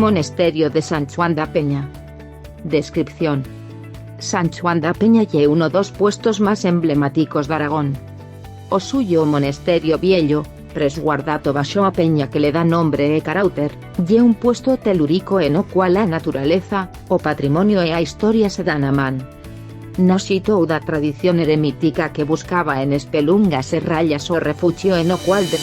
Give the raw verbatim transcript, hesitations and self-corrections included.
Monesterio de San Chuan d'a Penya. Descripción. San Chuan d'a Penya ye uno d'os puestos mas emblematicos d'Aragón. O suyo monesterio viello, resguardato baixo a penya que le da nombre e carauter, ye un puesto telurico en o cual a naturaleza, o patrimonio e a historia se dan a man. Naixito d'a tradición eremitica que buscaba en espelungas e rayas o refuchio en o cual de